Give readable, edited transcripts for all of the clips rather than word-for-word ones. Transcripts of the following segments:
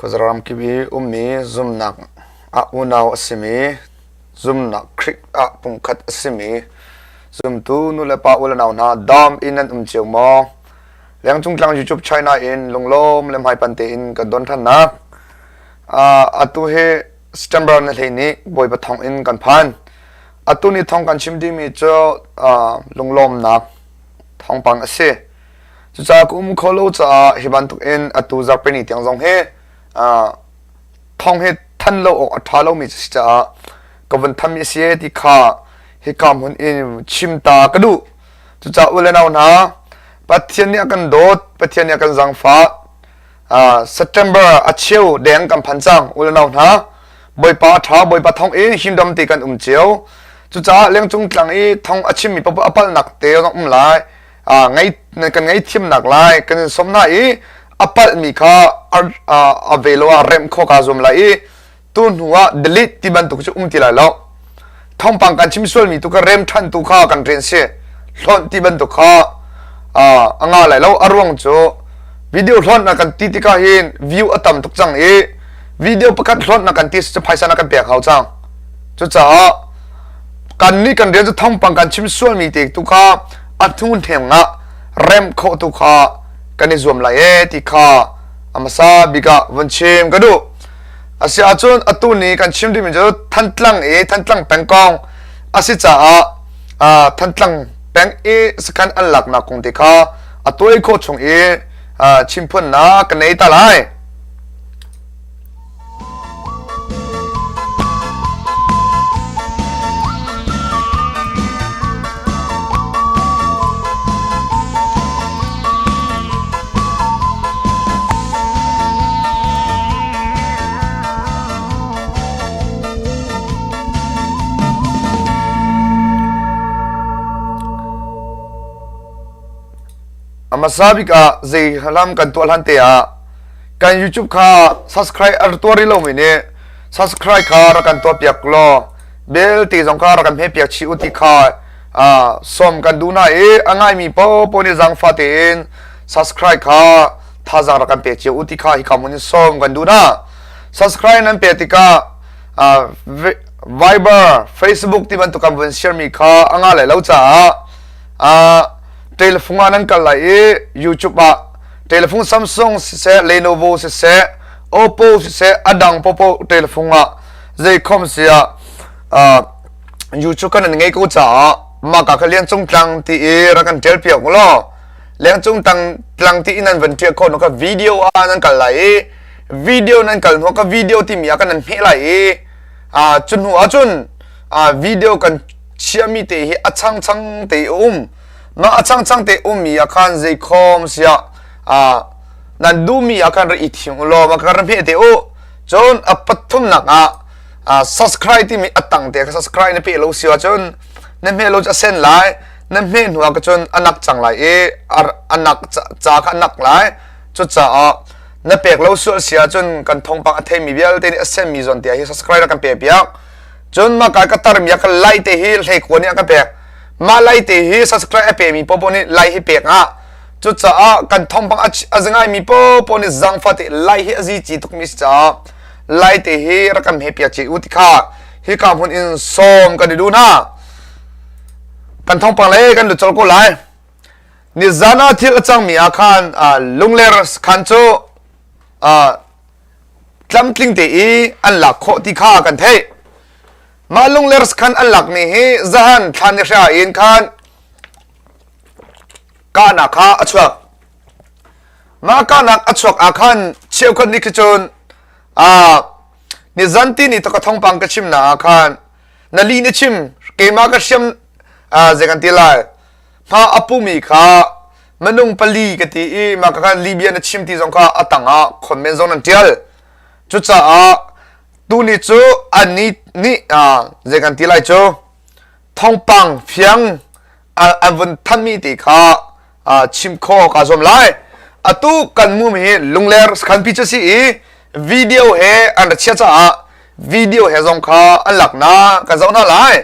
Khuaza ramkip i ummi zumhnak ah unau a simi, zumhnak Khrih ah pumkhat a simi zumtu nulepa u le nau hna dam in nan um cio maw? Lengcung tlang YouTube China in lunglawm le hmaipan tein kan don ṭhannak. Atu hi September ni 12 Bawipa thawng in kan phan. Atu ni thawng kan chim dingmi cu lunglawmnak thawngpang a si. Cucaah ka um kho lo caah hi bantuk in atu zarhpini tiang zong hi thawng hi than lo awk a ṭha lomi si caah ka vun thanmi a si e ti kha hika hmun in chim ta ka duh. Cucaah u le nau hna, Pathian nih a kan dawt, Pathian nih a kan zaangfah. September a cheu deng kan phan cang u le nau hna. Bawipa a ṭha, Bawipa thawng in himdam te kan um cio. Cucaah lengcung tlang i thawng a chimmi paoh a palhnak te zong um lai. Ngei kan ngaihthiamnak lai kan in sawm hna i a palhmi kha a ve lo ah remh khawh kaa zuam lai i tu hnu ah delete ti bantuk cu um ti lai lo. Thawngpang kan chim sualmi tu kha rem ṭhan tu kha kan rian si. Hlonh ti bantuk kha a nga lai lo. A ruang cu video hlonh na kan ti tikah hin view a tam tuk cang i video pakhat hlonh na kan ti cu phaisa na kan pek hau cang. Cucaah kannih kan rian cu thawngpang kan chim sualmi te tu kha a hnu hneng ah rem khawh tu kha kan i zuam lai e ti kha a hmasa bik ah vun chim ka duh. A si ahcun atu ni kan chim dingmi cu Thantlang i Thantlang peng kong a si caah Thantlang peng i sakhan an laknak kong te kha a tuai khawh chung i chimphunnak ka nei ta lai. A hmasa bik ah zei hlam kan tuah hlan te ah kan YouTube kha subscribe a tuah rih lomi nih subscribe kha rak kan tuah piak law bell te zong kha rak kan hme piak chih u ti kha sawm kan duh hna i a ngaimi paohpaoh nih zaangfah tein subscribe kha thazaang rak kan pe cio u ti kha hika hmun in sawm kan duh hna. Subscribe nan pe tikah Viber, Facebook ti bantuk kan vun share mi kha a nga lai lo caah telephone ah nan kal lai i YouTube ah telephone Samsung siseh, Lenovo siseh, Oppo siseh, a dang popo telephone ah zeikhom siah YouTube kan nan ngei ko caah mah ka kha lian cung tlang ti i rak kan ṭial piak u law lengcung tang tlang ti in nan van ṭial khawh ka video ah nan kal lai i video nan kal hnu ka video timi ah kan nan hmeh lai i cu hnu ah cun video kan chiahmi te hi a changchang te um mah a changchang te ummi ah khan zeikhom siah nan duhmi ah khan ra i thim u law mah ka ra hmeh te u cun a pathumnak ah subscribe timi a tang te ka subscribe na pe lo si ahcun na hmeh lo cu a sen lai na hmeh hnu ah cun a nak cang lai i a nak ca kha a nak lai cucaah na pek lo sual si ahcun kan thawngpang a theimi vialte nih a senmi zawn te hi subscribe kan pe piak cun mah ka ka tarmi ah ka like te hi hleikua nih a ka pek mah like te hi subscribe a pemi popo nih like hi pek ah cucaah kan thawngpang a zangaimi popo nih zangfa te like hi a zi ci tukmi si caah lai te hi rak kan hme piak ci u ti kha hika hmun in sawm kan i duh hna. Kan thawngpang le kan lut colh ko lai. Nizan ah thil a cangmi ah khan Lungler khan cu tlamtling te i an lak khawh ti kha kan theih. Mah Lungler khan an lakmi hi zahan thlan ni hra in khan kahnak kha a chuak. Mah kahnak a chuak ah khan cheukhat nih khi cun nizan ti ni ka thawngpang ka chimnak ah khan na li na chim keimah ka hriam zei kan ti lai hma a pumi kha minung pali ka ti i mah ka khan Libya na chim ti zong kha a tang ah comment zong nan tial cucaah tuni cu anni nih zei kan ti lai cu thawngpang fiang an vun thanmi ti kha chim kho kaa zuam lai. Atu kan mum hi Lungler sakhanpi cu si i video he an ra chia caah video he zong kha an lak na kan zoh hna lai.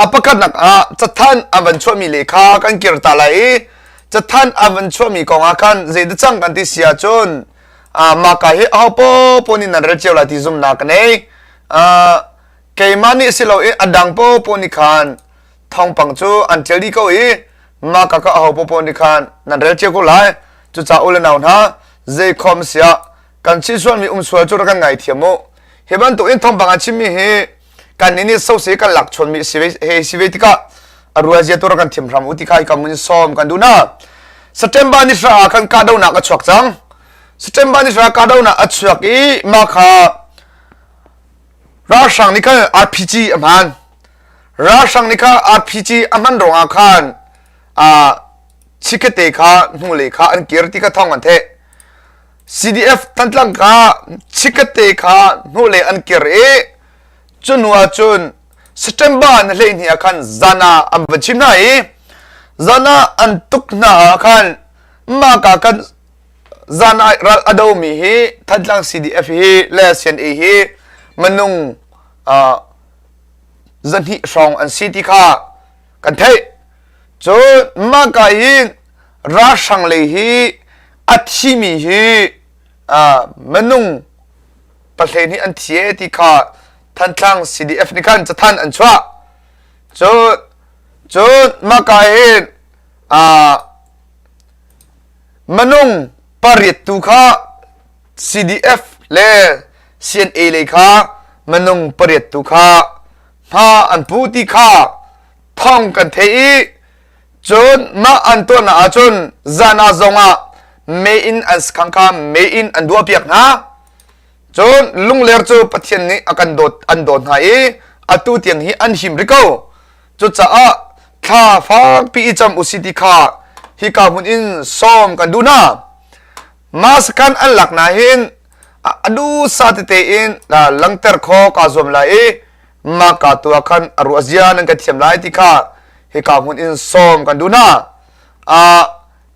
A pakhatnak ah cathan an van chuahmi le kha kan kir ta lai i cathan an van chuahmi kong ah khan zei cang kan ti si ahcun Mah ka hi aho paohpaoh nih nan rel cio lai ti zumhnak ka nei. Keimah nih si loin a dang paohpaoh nih khan thawngpang cu an ṭial dih ko i mah ka ka aho paohpaoh nih khan nan rel cio ko lai. Cucaah u le nau hna, zeikhom siah kan chimsualmi um sual cu rak kan ngaithiam u. Hi bantuk in thawngpang an chimmi hi kannih nih sose kan lak chawnmi he si ve tikah a rual zia tu rak kan thiam hram u ti kha hi kam in sawm kan duh hna. September ni hra ah khan kahdohnak a chuak cang. September ni hra kahdohnak a chuak i mah kha ralhrang nih khan RPG a hman. Ralhrang nih kha RPG a hman ruangah khan chikkhatte kha hnulei kha an kir ti kha thawng an theh. CDF Thantlang kha chikkhatte kha hnulei an kir i cu hnu ah cun September ni 12 ah khan zan ah an van chim hna i zan ah an tuk hna ah khan mah ka kan zan ah ral a domi hi Thantlang CDF hi le CNA hi minung uh, zahnih hrawng an si ti kha kan theih. Cun mah ka hi ralhrang lei hi a thimi hi minung pahlen hi an thi e ti kha Thantlang CDF nih khan cathanh an chuah. Cun cun mah ka hin minung pariat tu kha CDF le CNA lei kha minung pariat tu kha hma an pu ti kha thawng kan theih i cun mah an tuahnak ahcun zan ah zongah mei in an sakhang kha mei in an duahpiak hna. Cun Lungler cu Pathian nih a kan dawt an dawt hna i atu tiang hi an him rih ko. Cucaah thla fakpi i cam usih ti kha hika hmun in sawm kan duh hna. Mah sakhan an lak na hin a duhsah tete in langter kho kaa zuam lai i mah ka tu ah khan a ruah zia nan kan thiam lai ti kha hika hmun in sawm kan duh hna.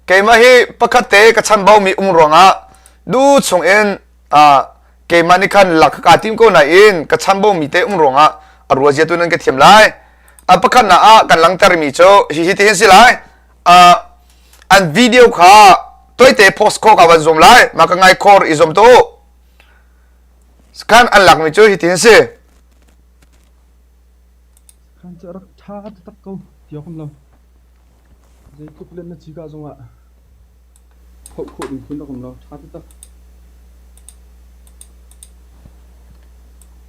Keimah hi pakhat te ka chanbaumi um ruangah du chung in keimah nih khan lak kaa tim ko nain ka chanbaumi te um ruangah a ruah zia tu nan ka thiam lai. A pakhatnak ah kan langtermi cu hihi ti hin si lai. An video kha toite post kho ka van zuam lai. Ma ka ngai khor i zuam tu. Khan an lakmi cu hitin si. Khan cu a rak ṭha taktak ko ti awk um lo. Zeitluk lian na ci ka zongah phoh khawh ding phun rak um lo. Ṭha taktak.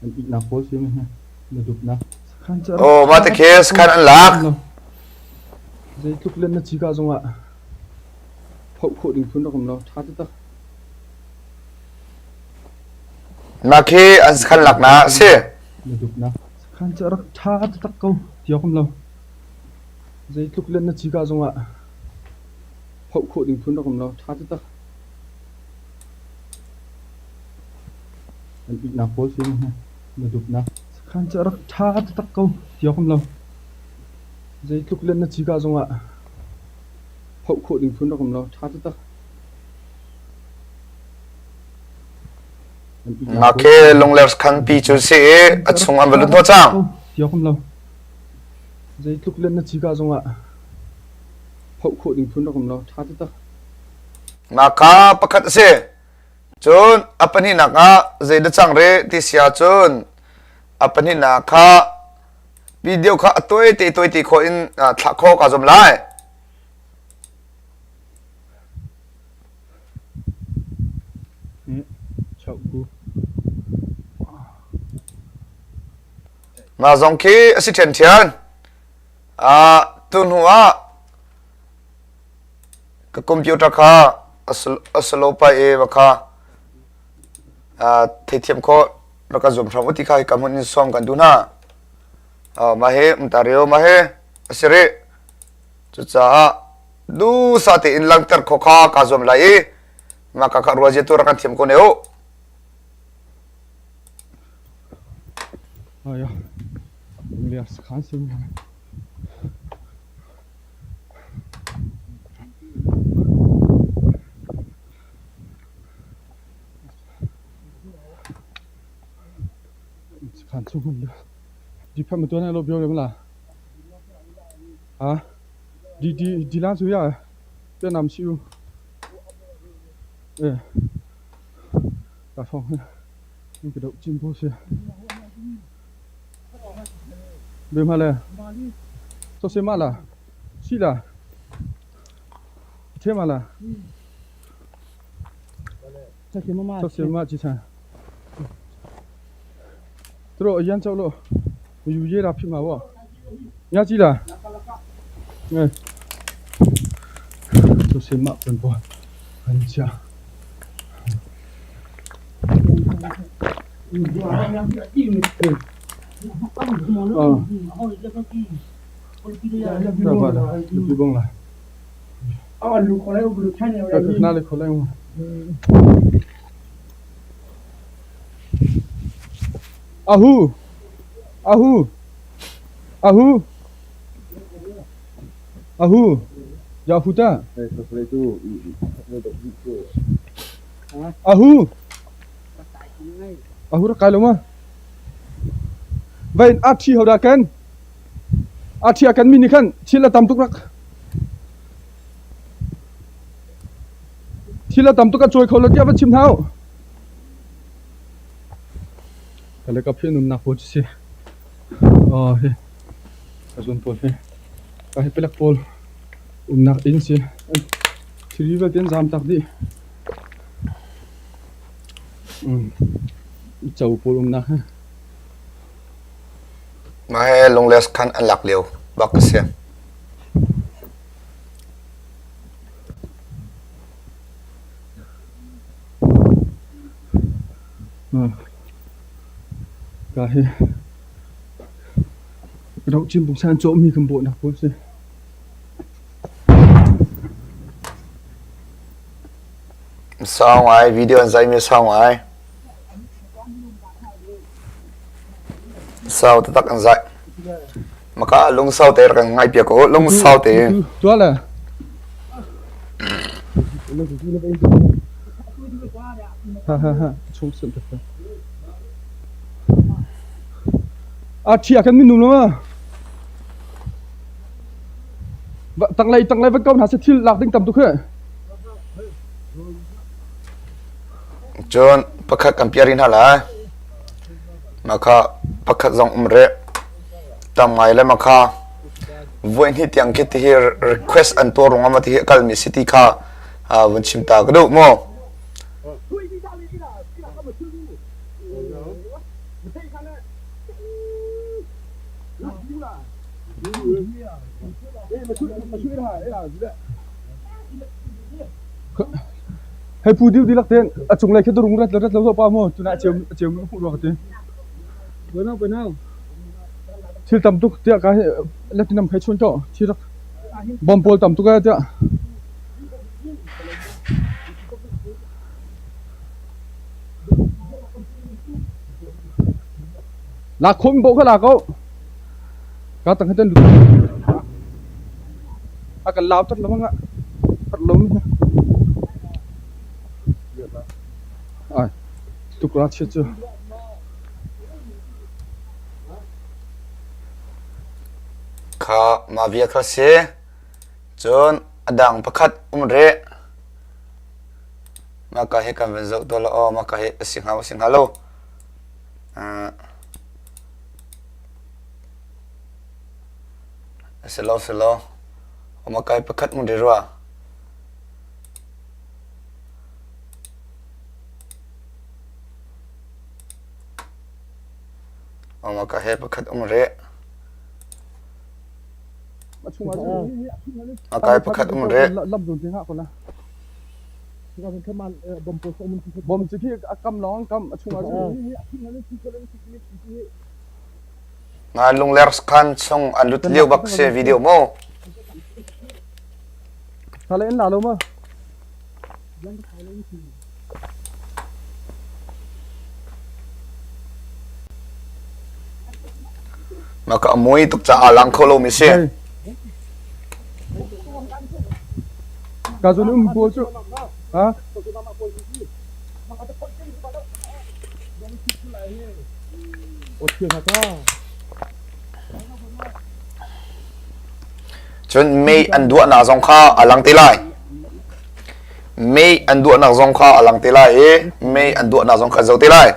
An ihnak pawl si hi na dupnak. Sakhan cu a rak Oh, mah te khi sakhan an lak. Zeitluk lian na ci ka zongah phoh khawh ding phun rak um lo. Ṭha taktak. Mah khi an sakhan laknak a si. Na dupnak. Sakhan cu a rak ṭha taktak ko ti awk um lo. Zeitluk lian na ci ka zongah phoh khawh ding phun rak um lo. Ṭha taktak. An ihnak pawl si hi na dupnak. Sakhan cu a rak ṭha taktak ko ti awk um lo. Zeitluk lian na ci ka zongah phoh khawh ding phun rak um lo. Ṭha taktak. Mah khi Lungler sakhan pi cu si i a chung an va lut hnawh cang. Ti awk um lo. Zeitluk lian na ci ka zongah phoh khawh ding phun rak um lo. Ṭha taktak. Mah kha pakhat a si. Cun a pahnihnak ah zei dah cang rih ti si ahcun a pahnihnak kha video kha a tuai te tuai ti khawh in thlah khawh kaa zuam lai. Mah zong khi a si ṭhiamṭhiam. Ah, tu hnu ah ka computer kha a slow pai i va kha theithiam khawh rak ka zuam hram u ti kha hika hmun in sawm kan duh hna. Mah hi Ontario mah hi a si rih. Cucaah duhsah tein langhter khawh kha kaa zuam lai i mah ka kha ruah zia tu rak kan thiam ko ne u. Di di di lan su ya. Vietnam siu. Eh. Ka hrawng hi in ka doh chin ko si. Be ma le. So se ma la. Si la. The ma la. So se ma chi chan. သူတို့အရန်ကြောက်လို့မယူရတာဖြစ်မှာပေါ့ညကြည့်လားအဲဆိုစမပန်ပေါ်အန်ချာ ဒါပါလားလူပြပုံလား အော်လူခေါ်လိုက်ဘလူထိုင်နေရ ခဏလေးခေါ်လိုက်ဦးအဟူအဟူအဟူအဟူယာဖူတာအဟူအဟူရကင်လုံးမဝိုင်အချီဟောဒါကန်အချီအကန်မီနိခန်ချီလာတမ်တုကရက် Thil a tam tuk a cawi kho lo tiah va chim hna u. Ka le ka phi nunnak pawl cu si. Oh, hi. Ka zun pawl hi. Ka hi pelek pawl umnak inn si. Thiri vialte an zaam tak dih. Mm. Cho pawl umnak hi. Mah he lungles khan an lak lio bak a si. Ka hi rohcin pungsan cawhmi kan bawhnak pawl si. Sau ngai video an zaimi sau ngai. Sau taktak an zai. Maka lungsau te rak ngai piak ko lungsau te. Tuah le. Ha ha ha chung sim tak. A chia kan minung lo ma. Tanglei tanglei va ko hna se thil lak ding tam tuk he. Cun pakhat kan piar hna lai. Maka pakhat zong um rih. Tam ngai le maka voi hnih tiang khi tihi request an tuah ruangah ma tihi a kalmi si ti kha vun chim ta ka duh mu. Hei pu diu dilak ten a cunglei khi durung rat rat lo pa mu tuna ceu ceu mu ruak ti. Bueno bueno. Thil tam tuk tiah ka latinam khai chun to thi rak bom pawl tam tuk a tiah. La khom bo kha la ko. Ka tang ten lu. A kan lau tat lamang ah. Tat lom. Ai. Tukra che chu. Kha ma bia kha si. Cun a dang pakhat um rih. Maka hi kan van zoh tuah la aw maka hi a si hnga maw si hnga lo. A si lo si lo. Maka hi pakhat um rih rua. Maka hi pakhat um rih. A kai pakhat um rih. Bom cu khi a kam lawng kam a chungah cu. Nga lungler khan chung an lut lio bak se video mo. Thale in la lo ma. Maka a mui tuk caah lang kho lomi si. Ka zun um pawl cu ha Cun mei an duahnak zong kha a lang te lai. Mei an duahnak zong kha a lang te lai i mei an duahnak zong kha an zoh te lai.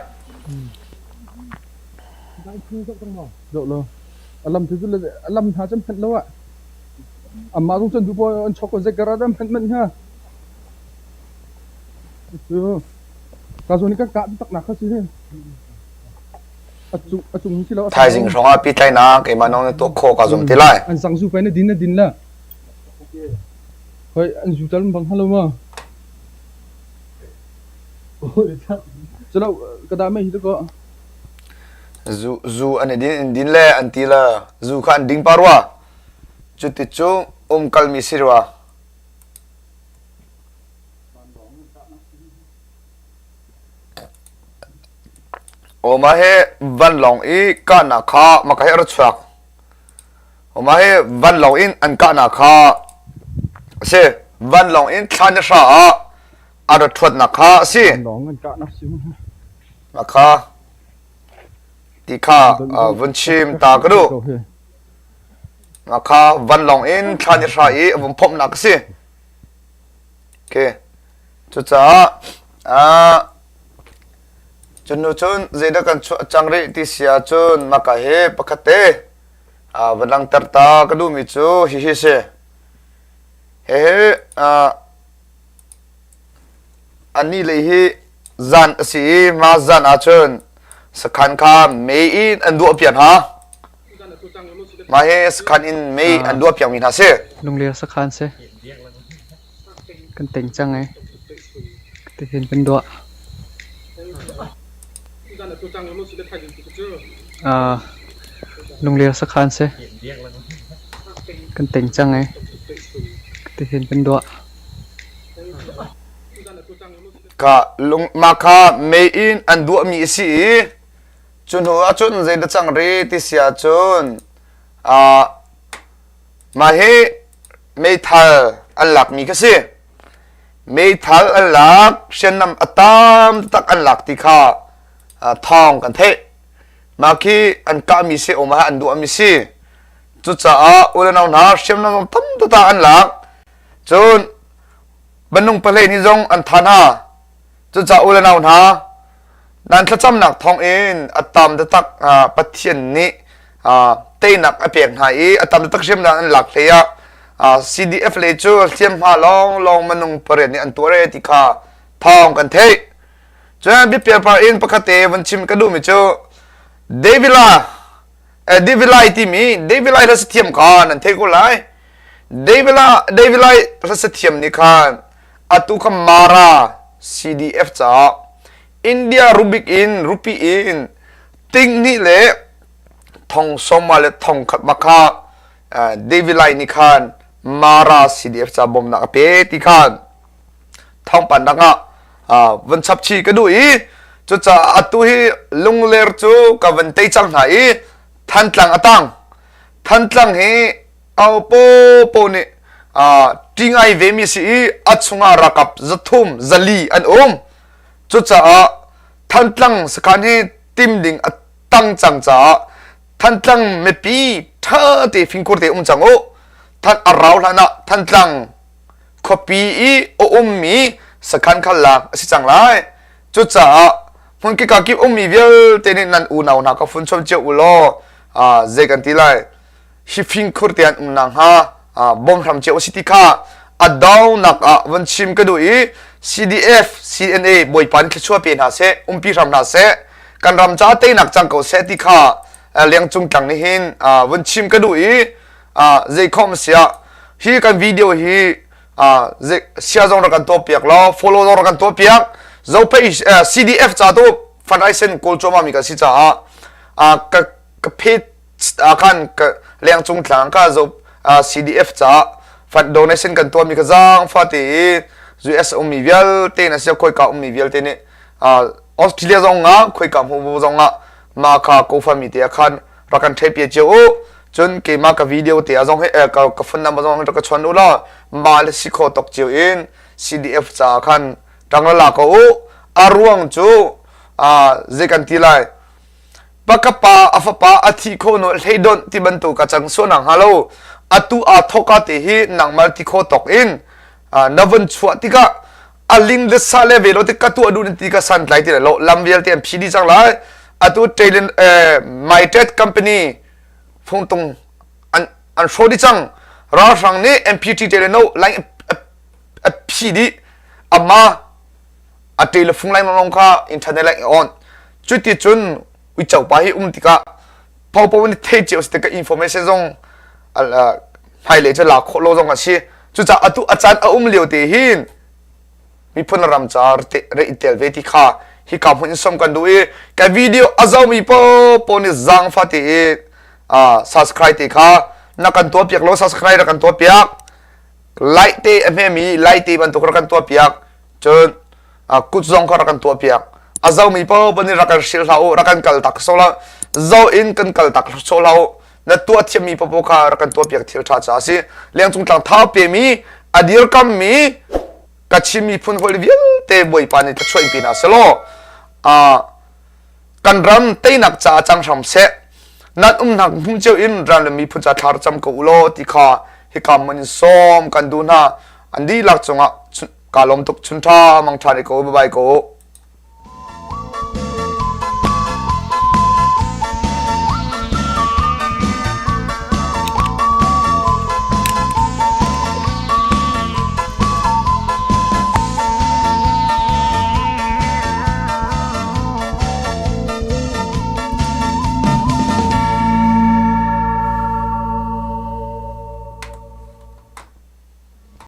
Zoh law a lam cu a lam hna cu an hmanh lo ah amah zong cun duh paoh an chok ko zei kar ah dah an hmanh manh hnga. Cu ka zawn i kan kah taknak kha si hi. A cung si lo. Thaizing hrawng ah pehtlaihnak keimah nong na tuah khawh ka zum te lai. An sang zu pai na din na din la. Hoi an zu tal bang halo ma. Chalo ka da mai hi ko. Zu zu an i din in din le an ti la zu kha an ding pa rua. Cuti cu um kalmi si rua. Aw mah hi vanlawng i kahnak kha maka hi a ra chuak. Aw mah hi vanlawng in an kahnak kha a si. Vanlawng in thla ni hra ah a ra ṭhuatnak kha a si. Vanlawng an kahnak si. Mah kha ti kha vun chim ta ka duh. Mah kha vanlawng in thla ni hra i a vun phomhnak a si. Okay. Cucaah cu hnu cun zeidah kan chuah cang rih ti si ahcun maka hi pakhat te va langhter ta ka duhmi cu hihi si. Hihi anih lei hi zan a si i mah zan ahcun sakhan kha mei in an duahpiak hna. Mah hi sakhan in mei an duahpiakmi hna si. Lungler sakhan si. Kan teng cang ai. Tihin kan duah. Lungler sakhan si. Kan teng cang ai. Tihin kan duah. Ka lung mah kha mei in an duahmi a si i cu hnu ahcun zeidah cang ri ti si ahcun mah hi meithal an lakmi kha si. Meithal an lak, hriamnam a tam taktak an lak ti kha thawng kan theih. Mah khi an kahmi si, mah an duahmi si. Cucaah u le nau hna hriamnam tam taktak an lak. Cun banung pahlei nih zong an tha hna. Cucaah u le nau hna, nan thlacamnak thawngin a tam taktak Pathian nih teinak a pek hna i a tam taktak hriamnam an lak hlei ah CDF lei cu hliamhma lawnglawng minung pariat nih an tuar e ti kha thawng kan theih. Cun biapialpar in pakhat te van chim ka duhmi cu Davila David timi David Lai hlasathiam kha nan theih ko lai. David David Lai hlasathiam nih khan atu kha Mara CDF caah India rubik in rupi in ting hnih le thong sawma le thong khat bak kha David Lai nih khan Mara CDF ca bawmnak a pe ti khan thawngpang dang ah van chap chih ka duh i cucaah atu hi Lungler cu ka van tei cang hna i Thantlang a tang. Thantlang hi po nih ṭi ngai vemi si i a chungah ralkap 300 400 an um. Cucaah Thantlang sakhan hi tim ding a tang cang caah Thantlang mipi ṭha te fingkur te um cang u. Than a rau hlan ah Thantlang khuapi i a ummi sakhan kha lak a si cang lai. Cucaah hmunkika kip ummi vialte nih nan unau hna kha funchom cio u law zei kan ti lai hi fingkhur te an um nakhnga bawm hram cio a si ti kha a donak ah van chim ka duh i CDF CNA Bawipa nih thluachuah pe hna seh umpi hram hna seh kan ram caah teinak cang ko seh ti kha lengcung tlang nih hin vun chim ka duh i zei khom siah hi kan video hi sia zong rak kan tuah piak law follow zong rak kan tuah piak zophei CDF ca tu fundraising kawl cuahmah mi kan si caah ka ka phe khan ka lengcung tlang ka zo CDF ca fund donation kan tuah mi ka zaang fa te i US ummi vialte na sia khoi ka ummi vialte nih Australia zong ah khoi ka hmu zong ah ma kha ko fa mi te khan rak kan theih pi cio u cun keimah ka video te ah zong hi ka ka phone number zong rak ka chon u law ma le si kho tok cio in CDF ca khan tang la ko u a ruang cu zei kan ti lai pakapa a fapa a thi kho no hlei don ti bantuk ka cang so nang halo atu a thoka te hi nangmal ti kho tok in na vun chuah tikah. A ling le sa le ve lo ti ka tuah duh ti ka san tlai ti lo. Lam vialte an phi dih cang lai. Atu Thailand eh, MyTet company fungtung an an hrawh dih cang. Ralhrang nih MPT Telenor line a phi dih. Ama a telephone line lawng kha internet line on. Cuti cun uico pa hi um tikah popo nih thei cio si tikah information zong hmailei cu lak khawh lo zong a si. Cucaah atu a caan a um lio te hin miphun ram ca re i tel ve ti kha hika hmun in som kan duh i ka video a zomi popo nih zaangfa te i subscribe te kha na kan tuah piak lo subscribe na kan tuah piak like te a hmemi like te bantuk rak kan tuah piak cun kut zong kha rak kan tuah piak a zomi paoh nih rak kan hrilh hlah u rak kan kal tak so la zo in kan kal tak so hlah u na tuah thiammi paoh kha rak kan tuah piak thil ṭha ca a si lengcung tlang thau pemi a dirkammi Kachin miphun hawi vialte Bawipa nih thluachuah in pe hna selaw kan ram teinak caah cang hram seh nan umnak hmun cio in ram le miphun ca thla cam ko u law ti kha hika mun in sawm kan duh hna an dihlak cungah ka lawm tuk chun ṭha mang ṭha ko bye bye ko.